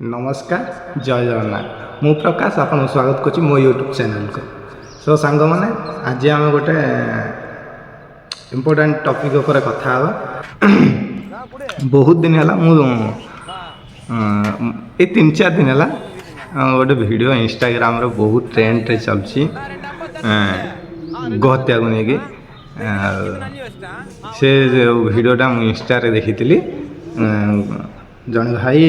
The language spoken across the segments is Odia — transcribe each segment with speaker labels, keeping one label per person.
Speaker 1: ନମସ୍କାର, ଜୟ ଜଗନ୍ନାଥ। ମୁଁ ପ୍ରକାଶ, ଆପଣଙ୍କୁ ସ୍ୱାଗତ କରୁଛି ମୋ ୟୁଟ୍ୟୁବ୍ ଚ୍ୟାନେଲକୁ। ସୋ ସାଙ୍ଗମାନେ, ଆଜି ଆମେ ଗୋଟେ ଇମ୍ପୋର୍ଟାଣ୍ଟ ଟପିକ୍ ଉପରେ କଥା ହେବା। ବହୁତ ଦିନ ହେଲା, ମୁଁ ଏଇ 3-4 ଦିନ ହେଲା ଗୋଟେ ଭିଡ଼ିଓ ଇନଷ୍ଟାଗ୍ରାମରେ ବହୁତ ଟ୍ରେଣ୍ଡରେ ଚାଲୁଛି ଗୋହତ୍ୟାକୁ ନେଇକି। ଆଉ ସେ ଯେଉଁ ଭିଡ଼ିଓଟା ମୁଁ ଇନଷ୍ଟାରେ ଦେଖିଥିଲି, ଜଣେ ଭାଇ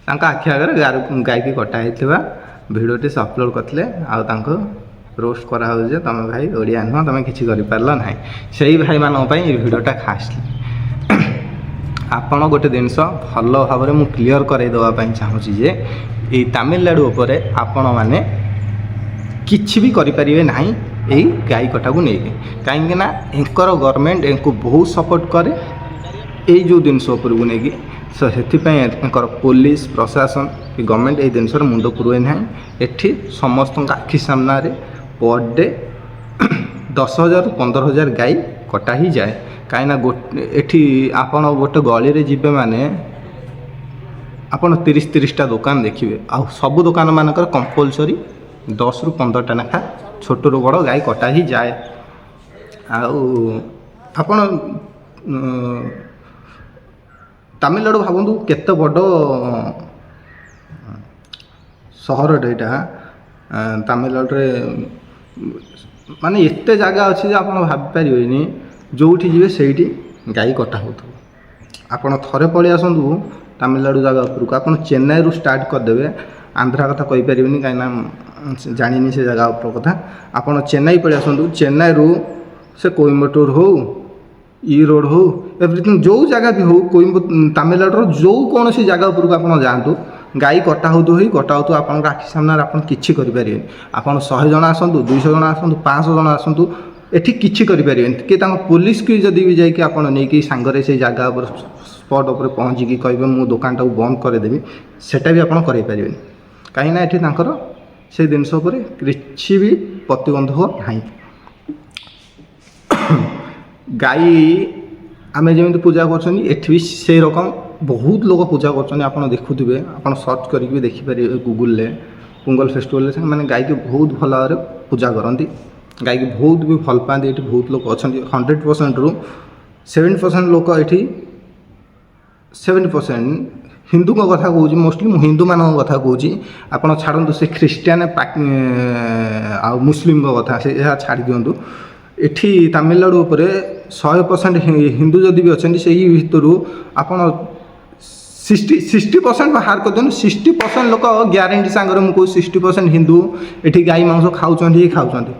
Speaker 1: ତାଙ୍କ ଆଖି ଆଗରେ ଗାଈକି କଟା ହେଇଥିବା ଭିଡ଼ିଓଟି ସେ ଅପଲୋଡ଼ କରିଥିଲେ। ଆଉ ତାଙ୍କୁ ରୋଷ୍ଟ କରାହେଉଛି ଯେ ତୁମେ ଭାଇ ଓଡ଼ିଆ ନୁହଁ, ତୁମେ କିଛି କରିପାରିଲ ନାହିଁ। ସେଇ ଭାଇମାନଙ୍କ ପାଇଁ ଏ ଭିଡ଼ିଓଟା ଖାସ୍। ଆପଣ ଗୋଟେ ଜିନିଷ ଭଲ ଭାବରେ ମୁଁ କ୍ଲିଅର୍ କରାଇ ଦେବା ପାଇଁ ଚାହୁଁଛି ଯେ ଏଇ ତାମିଲନାଡ଼ୁ ଉପରେ ଆପଣମାନେ କିଛି ବି କରିପାରିବେ ନାହିଁ ଏଇ ଗାଈ କଟାକୁ ନେଇକି। କାହିଁକିନା ଏଙ୍କର ଗଭର୍ଣ୍ଣମେଣ୍ଟ ଏଙ୍କୁ ବହୁତ ସପୋର୍ଟ କରେ ଏଇ ଯେଉଁ ଜିନିଷ ଉପରକୁ ନେଇକି। ସେଥିପାଇଁ ଏଙ୍କର ପୋଲିସ ପ୍ରଶାସନ କି ଗଭର୍ଣ୍ଣମେଣ୍ଟ ଏଇ ଜିନିଷରେ ମୁଣ୍ଡ ପୁରୁଏ ନାହିଁ। ଏଠି ସମସ୍ତଙ୍କ ଆଖି ସାମ୍ନାରେ ପର୍ ଡେ 10,000ରୁ 15,000 ଗାଈ କଟା ହେଇଯାଏ। କାହିଁକିନା ଏଠି ଆପଣ ଗୋଟେ ଗଳିରେ ଯିବେ ମାନେ ଆପଣ 30-30ଟା ଦୋକାନ ଦେଖିବେ। ଆଉ ସବୁ ଦୋକାନ ମାନଙ୍କରେ କମ୍ପଲସରି 10ରୁ 15ଟା ଲେଖା ଛୋଟରୁ ବଡ଼ ଗାଈ କଟା ହେଇଯାଏ। ଆଉ ଆପଣ ତାମିଲନାଡ଼ୁ ଭାବନ୍ତୁ, କେତେ ବଡ଼ ସହରଟେ ଏଇଟା। ତାମିଲନାଡ଼ୁରେ ମାନେ ଏତେ ଜାଗା ଅଛି ଯେ ଆପଣ ଭାବିପାରିବେନି। ଯେଉଁଠି ଯିବେ, ସେଇଠି ଗାଈ କଟା ହେଉଥିବ। ଆପଣ ଥରେ ପଳେଇ ଆସନ୍ତୁ ତାମିଲନାଡ଼ୁ ଜାଗା ଉପରକୁ। ଆପଣ ଚେନ୍ନାଇରୁ ଷ୍ଟାର୍ଟ କରିଦେବେ। ଆନ୍ଧ୍ରା କଥା କହିପାରିବିନି, କାହିଁକିନା ଜାଣିନି ସେ ଜାଗା ଉପର କଥା। ଆପଣ ଚେନ୍ନାଇ ପଳେଇ ଆସନ୍ତୁ। ଚେନ୍ନାଇରୁ ସେ କୋଇମ୍ବାଟୁର ହଉ, ଇରୋଡ଼ ହଉ, ଏଭ୍ରିଥିଙ୍ଗ ଯେଉଁ ଜାଗା ବି ହଉ, ତାମିଲନାଡ଼ୁର ଯେଉଁ କୌଣସି ଜାଗା ଉପରକୁ ଆପଣ ଯାଆନ୍ତୁ, ଗାଈ କଟା ହେଉଥିବ ହିଁ କଟା ହେଉଥିବ ଆପଣଙ୍କ ଆଖି ସାମ୍ନାରେ। ଆପଣ କିଛି କରିପାରିବେନି। ଆପଣ 100 ଜଣ ଆସନ୍ତୁ, 200 ଜଣ ଆସନ୍ତୁ, 500 ଜଣ ଆସନ୍ତୁ, ଏଠି କିଛି କରିପାରିବେନି। କି ତାଙ୍କ ପୋଲିସକି ଯଦି ବି ଯାଇକି ଆପଣ ନେଇକି ସାଙ୍ଗରେ ସେଇ ଜାଗା ଉପରେ, ସ୍ପଟ୍ ଉପରେ ପହଞ୍ଚିକି କହିବେ, ମୁଁ ଦୋକାନଟାକୁ ବନ୍ଦ କରିଦେବି, ସେଟା ବି ଆପଣ କରାଇ ପାରିବେନି। କାହିଁକିନା ଏଠି ତାଙ୍କର ସେଇ ଜିନିଷ ଉପରେ କିଛି ବି ପ୍ରତିବନ୍ଧକ ନାହିଁ। ଗାଈ ଆମେ ଯେମିତି ପୂଜା କରୁଛନ୍ତି, ଏଠି ବି ସେଇ ରକମ ବହୁତ ଲୋକ ପୂଜା କରୁଛନ୍ତି। ଆପଣ ଦେଖୁଥିବେ, ଆପଣ ସର୍ଚ୍ଚ କରିକି ବି ଦେଖିପାରିବେ ଗୁଗୁଲରେ। ପୋଙ୍ଗଲ ଫେଷ୍ଟିଭାଲରେ ସେମାନେ ଗାଈକି ବହୁତ ଭଲ ଭାବରେ ପୂଜା କରନ୍ତି, ଗାଈକି ବହୁତ ବି ଭଲ ପାଆନ୍ତି। ଏଠି ବହୁତ ଲୋକ ଅଛନ୍ତି। 100%ରୁ 70% ଲୋକ ଏଠି, 70% ହିନ୍ଦୁଙ୍କ କଥା କହୁଛି, ମୋଷ୍ଟଲି ମୁଁ ହିନ୍ଦୁମାନଙ୍କ କଥା କହୁଛି। ଆପଣ ଛାଡ଼ନ୍ତୁ ସେ ଖ୍ରୀଷ୍ଟିଆନ ଆଉ ମୁସଲିମଙ୍କ କଥା, ସେ ଏହା ଛାଡ଼ି ଦିଅନ୍ତୁ। ଏଠି ତାମିଲନାଡ଼ୁ ଉପରେ 100% ହିନ୍ଦୁ ଯଦି ବି ଅଛନ୍ତି, ସେଇ ଭିତରୁ ଆପଣ 60% ବାହାର କରିଦିଅନ୍ତୁ। 60% ଲୋକ ଗ୍ୟାରେଣ୍ଟି ସାଙ୍ଗରେ ମୁଁ କହୁଛି, 60% ହିନ୍ଦୁ ଏଠି ଗାଈ ମାଂସ ଖାଉଛନ୍ତି ହିଁ ଖାଉଛନ୍ତି।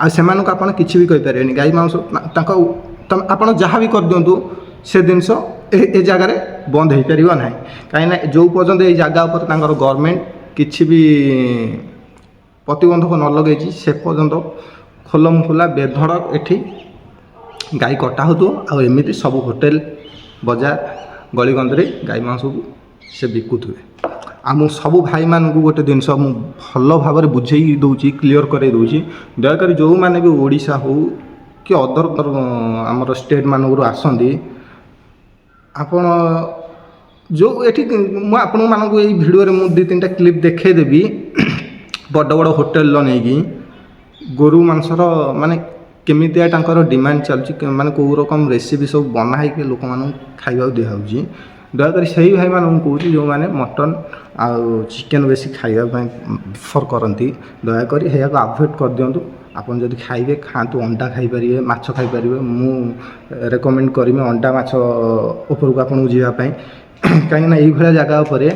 Speaker 1: ଆଉ ସେମାନଙ୍କୁ ଆପଣ କିଛି ବି କହିପାରିବେନି। ଗାଈ ମାଂସ ତାଙ୍କ ତମେ ଆପଣ ଯାହା ବି କରିଦିଅନ୍ତୁ, ସେ ଜିନିଷ ଏ ଜାଗାରେ ବନ୍ଦ ହେଇପାରିବ ନାହିଁ। କାହିଁକିନା ଯେଉଁ ପର୍ଯ୍ୟନ୍ତ ଏଇ ଜାଗା ଉପରେ ତାଙ୍କର ଗଭର୍ଣ୍ଣମେଣ୍ଟ କିଛି ବି ପ୍ରତିବନ୍ଧକ ନ ଲଗେଇଛି, ସେ ପର୍ଯ୍ୟନ୍ତ ଖୋଲମ ଖୋଲା ବେଧଡ଼କ ଏଠି ଗାଈ କଟା ହେଉଥିବ। ଆଉ ଏମିତି ସବୁ ହୋଟେଲ, ବଜାର, ଗଳିକନ୍ଦିରେ ଗାଈ ମାଂସକୁ ସେ ବିକୁଥିବେ। ଆଉ ମୁଁ ସବୁ ଭାଇମାନଙ୍କୁ ଗୋଟେ ଜିନିଷ ମୁଁ ଭଲ ଭାବରେ ବୁଝେଇ ଦେଉଛି, କ୍ଲିଅର୍ କରାଇ ଦେଉଛି। ଦୟାକରି ଯେଉଁମାନେ ବି ଓଡ଼ିଶା ହେଉ କି ଅଦର ଆମର ଷ୍ଟେଟ୍ ମାନଙ୍କରୁ ଆସନ୍ତି, ଆପଣ ଯେଉଁ ଏଠି ମୁଁ ଆପଣମାନଙ୍କୁ ଏଇ ଭିଡ଼ିଓରେ ମୁଁ ଦୁଇ ତିନିଟା କ୍ଲିପ୍ ଦେଖେଇଦେବି, ବଡ଼ ବଡ଼ ହୋଟେଲର ନେଇକି ଗୋରୁ ମାଂସର ମାନେ କେମିତିଆ ତାଙ୍କର ଡିମାଣ୍ଡ ଚାଲୁଛି, ମାନେ କେଉଁ ରକମ ରେସିପି ସବୁ ବନା ହେଇକି ଲୋକମାନଙ୍କୁ ଖାଇବାକୁ ଦିଆହେଉଛି। ଦୟାକରି ସେଇ ଭାଇମାନଙ୍କୁ କହୁଛି, ଯେଉଁମାନେ ମଟନ୍ ଆଉ ଚିକେନ୍ ବେଶୀ ଖାଇବା ପାଇଁ ପ୍ରିଫର୍ କରନ୍ତି, ଦୟାକରି ଏହାକୁ ଆଭଏଡ଼ କରିଦିଅନ୍ତୁ। ଆପଣ ଯଦି ଖାଇବେ, ଖାଆନ୍ତୁ। ଅଣ୍ଡା ଖାଇପାରିବେ, ମାଛ ଖାଇପାରିବେ। ମୁଁ ରେକମେଣ୍ଡ କରିବି ଅଣ୍ଡା, ମାଛ ଉପରକୁ ଆପଣଙ୍କୁ ଯିବା ପାଇଁ। କାହିଁକିନା ଏଇଭଳିଆ ଜାଗା ଉପରେ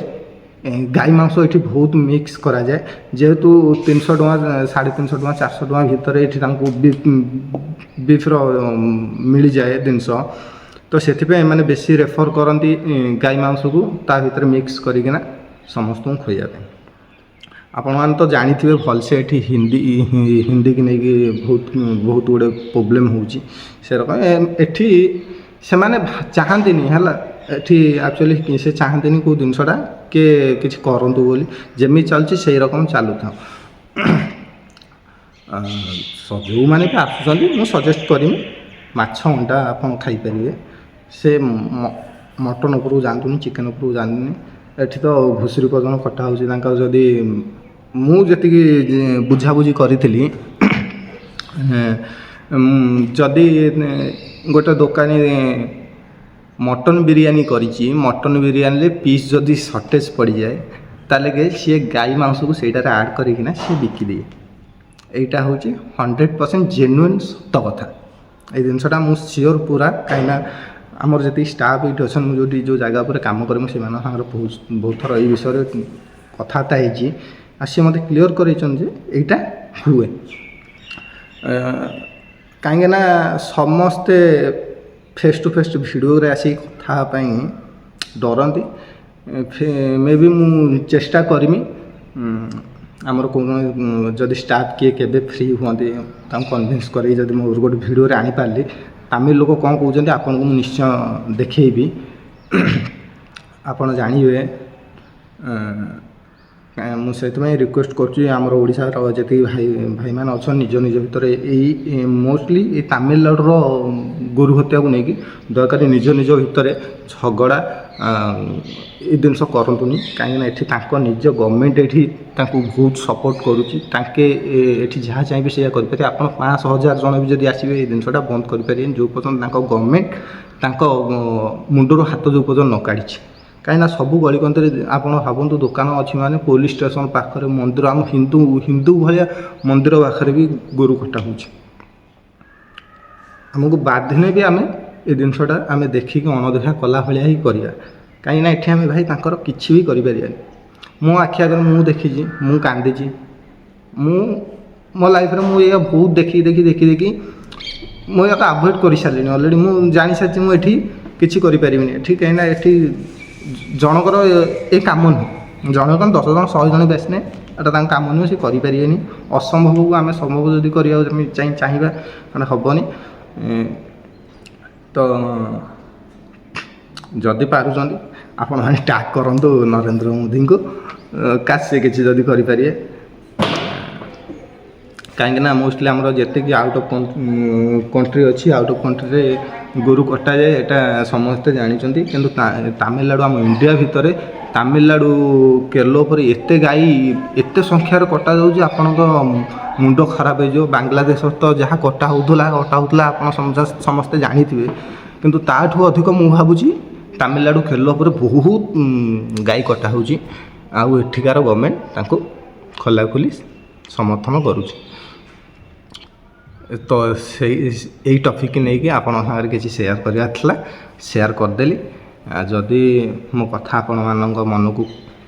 Speaker 1: ଗାଈ ମାଂସ ଏଠି ବହୁତ ମିକ୍ସ କରାଯାଏ। ଯେହେତୁ 300 ଟଙ୍କା, 350 ଟଙ୍କା, 400 ଟଙ୍କା ଭିତରେ ଏଠି ତାଙ୍କୁ ବିଫ୍ର ମିଳିଯାଏ ଜିନିଷ, ତ ସେଥିପାଇଁ ଏମାନେ ବେଶୀ ରେଫର୍ କରନ୍ତି ଗାଈ ମାଂସକୁ ତା ଭିତରେ ମିକ୍ସ କରିକିନା ସମସ୍ତଙ୍କୁ ଖୋଇବା ପାଇଁ। ଆପଣମାନେ ତ ଜାଣିଥିବେ ଭଲସେ, ଏଠି ହିନ୍ଦୀକି ନେଇକି ବହୁତ ବହୁତ ଗୁଡ଼ିଏ ପ୍ରୋବ୍ଲେମ୍ ହେଉଛି। ସେରକମ ଏଠି ସେମାନେ ଚାହାନ୍ତିନି ହେଲା। ଏଠି ଆକ୍ଚୁଆଲି ସେ ଚାହାନ୍ତିନି କେଉଁ ଜିନିଷଟା କିଏ କିଛି କରନ୍ତୁ ବୋଲି। ଯେମିତି ଚାଲୁଛି, ସେଇ ରକମ ଚାଲୁଥାଉ। ଯେଉଁମାନେ ବି ଆସୁଛନ୍ତି, ମୁଁ ସଜେଷ୍ଟ କରିମି, ମାଛ, ଅଣ୍ଡା ଆପଣ ଖାଇପାରିବେ। ସେ ମଟନ୍ ଉପରକୁ ଯାଆନ୍ତୁନି, ଚିକେନ୍ ଉପରକୁ ଯାଆନ୍ତୁନି। ଏଠି ତ ଘୁଷୁରୀ ପର୍ଯ୍ୟନ୍ତ କଟା ହେଉଛି ତାଙ୍କର। ଯଦି ମୁଁ ଯେତିକି ବୁଝାବୁଝି କରିଥିଲି, ଯଦି ଗୋଟେ ଦୋକାନୀ ମଟନ୍ ବିରିୟାନୀ କରିଛି, ମଟନ୍ ବିରିୟାନୀରେ ପିସ୍ ଯଦି ସର୍ଟେଜ୍ ପଡ଼ିଯାଏ, ତାହେଲେ କି ସିଏ ଗାଈ ମାଂସକୁ ସେଇଟାରେ ଆଡ଼୍ କରିକିନା ସିଏ ବିକିଦିଏ। ଏଇଟା ହେଉଛି 100% ଜେନୁଇନ୍ ସତ କଥା। ଏଇ ଜିନିଷଟା ମୁଁ ସିଓର ପୁରା, କାହିଁକିନା ଆମର ଯେତିକି ଷ୍ଟାଫ୍ ଏଇଠି ଅଛନ୍ତି, ମୁଁ ଯେଉଁଠି ଯେଉଁ ଜାଗା ଉପରେ କାମ କରେ, ମୁଁ ସେମାନଙ୍କ ସାଙ୍ଗରେ ବହୁତ ବହୁତ ଥର ଏଇ ବିଷୟରେ କଥାବାର୍ତ୍ତା ହେଇଛି ଆଉ ସିଏ ମୋତେ କ୍ଲିଅର୍ କରେଇଛନ୍ତି ଯେ ଏଇଟା ହୁଏ। କାହିଁକିନା ସମସ୍ତେ ଫେସ୍ ଟୁ ଫେସ୍ ଭିଡ଼ିଓରେ ଆସିକି କଥା ହେବା ପାଇଁ ଡରନ୍ତି। ମେ ବି ମୁଁ ଚେଷ୍ଟା କରିମି, ଆମର କୌଣସି ଯଦି ଷ୍ଟାଫ୍ କିଏ କେବେ ଫ୍ରି ହୁଅନ୍ତି, ତାଙ୍କୁ କନଭିନ୍ସ କରିକି ଯଦି ମୁଁ ଗୋଟେ ଭିଡ଼ିଓରେ ଆଣିପାରିଲି, ତାମିଲ ଲୋକ କ'ଣ କହୁଛନ୍ତି, ଆପଣଙ୍କୁ ମୁଁ ନିଶ୍ଚୟ ଦେଖେଇବି, ଆପଣ ଜାଣିବେ। ମୁଁ ସେଥିପାଇଁ ରିକ୍ୱେଷ୍ଟ କରୁଛି, ଆମର ଓଡ଼ିଶାର ଯେତିକି ଭାଇମାନେ ଅଛନ୍ତି, ନିଜ ନିଜ ଭିତରେ ଏଇ ମୋଷ୍ଟଲି ଏଇ ତାମିଲନାଡ଼ୁର ଗୋରୁ ହତ୍ୟାକୁ ନେଇକି ଦୟାକରି ନିଜ ନିଜ ଭିତରେ ଝଗଡ଼ା ଏ ଜିନିଷ କରନ୍ତୁନି। କାହିଁକିନା ଏଠି ତାଙ୍କ ନିଜ ଗଭର୍ଣ୍ଣମେଣ୍ଟ ଏଠି ତାଙ୍କୁ ବହୁତ ସପୋର୍ଟ କରୁଛି। ତାଙ୍କେ ଏଠି ଯାହା ଚାହିଁବେ ସେଇଆ କରିପାରିବେ। ଆପଣ 500 ହଜାର ଜଣ ବି ଯଦି ଆସିବେ, ଏଇ ଜିନିଷଟା ବନ୍ଦ କରିପାରିବେନି, ଯେଉଁ ପର୍ଯ୍ୟନ୍ତ ତାଙ୍କ ଗଭର୍ଣ୍ଣମେଣ୍ଟ ତାଙ୍କ ମୁଣ୍ଡରୁ ହାତ ଯେଉଁ ପର୍ଯ୍ୟନ୍ତ ନ କାଢ଼ିଛି। କାହିଁକିନା ସବୁ ଗଳିକନ୍ଦିରେ ଆପଣ ଭାବନ୍ତୁ, ଦୋକାନ ଅଛି ମାନେ ପୋଲିସ ଷ୍ଟେସନ ପାଖରେ, ମନ୍ଦିର, ଆମ ହିନ୍ଦୁ ହିନ୍ଦୁ ଭଳିଆ ମନ୍ଦିର ପାଖରେ ବି ଗୋରୁ କଟା ହେଉଛି। ଆମକୁ ବାଧିଲେ ବି ଆମେ ଏ ଜିନିଷଟା ଆମେ ଦେଖିକି ଅଣଦେଖା କଲା ଭଳିଆ ହିଁ କରିବା, କାହିଁକିନା ଏଠି ଆମେ ଭାଇ ତାଙ୍କର କିଛି ବି କରିପାରିବାନି। ମୋ ଆଖି ଆଗରେ ମୁଁ ଦେଖିଛି, ମୁଁ କାନ୍ଦିଛି। ମୁଁ ମୋ ଲାଇଫ୍ରେ ମୁଁ ଏଇଆ ବହୁତ ଦେଖି ଦେଖି ଦେଖି ଦେଖି ମୁଁ ଏହାକୁ ଆଭଏଡ଼ କରିସାରିଲିଣି ଅଲରେଡ଼ି। ମୁଁ ଜାଣିସାରିଛି ମୁଁ ଏଠି କିଛି କରିପାରିବିନି ଏଠି, କାହିଁକିନା ଏଠି ଜଣଙ୍କର ଏ କାମ ନୁହେଁ। ଜଣେ କ'ଣ, 10 ଜଣ, 100 ଜଣ ବି ଆସିଲେ ଏଇଟା ତାଙ୍କ କାମ ନୁହେଁ, ସେ କରିପାରିବେନି। ଅସମ୍ଭବକୁ ଆମେ ସମ୍ଭବ ଯଦି କରିବାକୁ ଆମେ ଚାହିଁବା, ମାନେ ହେବନି। ତ ଯଦି ପାରୁଛନ୍ତି, ଆପଣମାନେ ଟ୍ୟାଗ୍ କରନ୍ତୁ ନରେନ୍ଦ୍ର ମୋଦିଙ୍କୁ, କାଶ ସେ କିଛି ଯଦି କରିପାରିବେ। କାହିଁକିନା ମୋଷ୍ଟଲି ଆମର ଯେତିକି ଆଉଟ୍ ଅଫ୍ କଣ୍ଟ୍ରି ଅଛି, ଆଉଟ୍ ଅଫ୍ କଣ୍ଟ୍ରିରେ ଗୋରୁ କଟାଯାଏ, ଏଇଟା ସମସ୍ତେ ଜାଣିଛନ୍ତି। କିନ୍ତୁ ତାମିଲନାଡ଼ୁ, ଆମ ଇଣ୍ଡିଆ ଭିତରେ ତାମିଲନାଡ଼ୁ କେରଳ ଉପରେ ଏତେ ଗାଈ ଏତେ ସଂଖ୍ୟାରେ କଟାଯାଉଛି, ଆପଣଙ୍କ ମୁଣ୍ଡ ଖରାପ ହେଇଯିବ। ବାଂଲାଦେଶ ତ ଯାହା କଟା ହେଉଥିଲା କଟା ହେଉଥିଲା, ଆପଣ ସମସ୍ତେ ଜାଣିଥିବେ। କିନ୍ତୁ ତାଠୁ ଅଧିକ ମୁଁ ଭାବୁଛି ତାମିଲନାଡ଼ୁ କେରଳ ଉପରେ ବହୁତ ଗାଈ କଟା ହେଉଛି ଆଉ ଏଠିକାର ଗଭର୍ଣ୍ଣମେଣ୍ଟ ତାଙ୍କୁ ଖୋଲାଖୋଲି ସମର୍ଥନ କରୁଛି। ତ ସେଇ ଏଇ ଟପିକ୍ ନେଇକି ଆପଣଙ୍କ ସାଙ୍ଗରେ କିଛି ସେୟାର କରିବାର ଥିଲା, ସେୟାର କରିଦେଲି। ଆଉ ଯଦି ମୋ କଥା ଆପଣମାନଙ୍କ ମନକୁ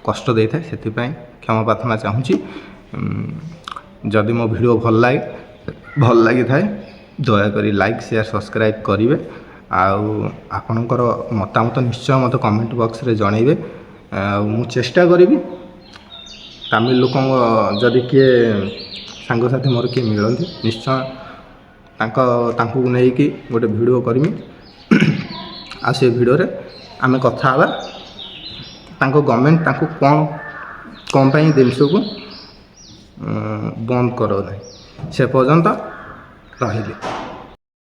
Speaker 1: କଷ୍ଟ ଦେଇଥାଏ, ସେଥିପାଇଁ କ୍ଷମା ପ୍ରାର୍ଥନା ଚାହୁଁଛି। ଯଦି ମୋ ଭିଡ଼ିଓ ଭଲ ଲାଗିଥାଏ, ଦୟାକରି ଲାଇକ୍, ସେୟାର, ସବସ୍କ୍ରାଇବ୍ କରିବେ ଆଉ ଆପଣଙ୍କର ମତାମତ ନିଶ୍ଚୟ ମୋତେ କମେଣ୍ଟ ବକ୍ସରେ ଜଣାଇବେ। ଆଉ ମୁଁ ଚେଷ୍ଟା କରିବି, ତାମିଲ ଲୋକଙ୍କ ଯଦି କିଏ ସାଙ୍ଗସାଥି ମୋର କିଏ ମିଳନ୍ତି, ନିଶ୍ଚୟ ତାଙ୍କୁ ନେଇକି ଗୋଟେ ଭିଡ଼ିଓ କରିମି ଆଉ ସେ ଭିଡ଼ିଓରେ ଆମେ କଥା ହେବା, ତାଙ୍କ ଗଭର୍ଣ୍ଣମେଣ୍ଟ ତାଙ୍କୁ କ'ଣ ପାଇଁ ଜିନିଷକୁ ବନ୍ଦ କରାଉନାହିଁ। ସେ ପର୍ଯ୍ୟନ୍ତ ରହିଲି।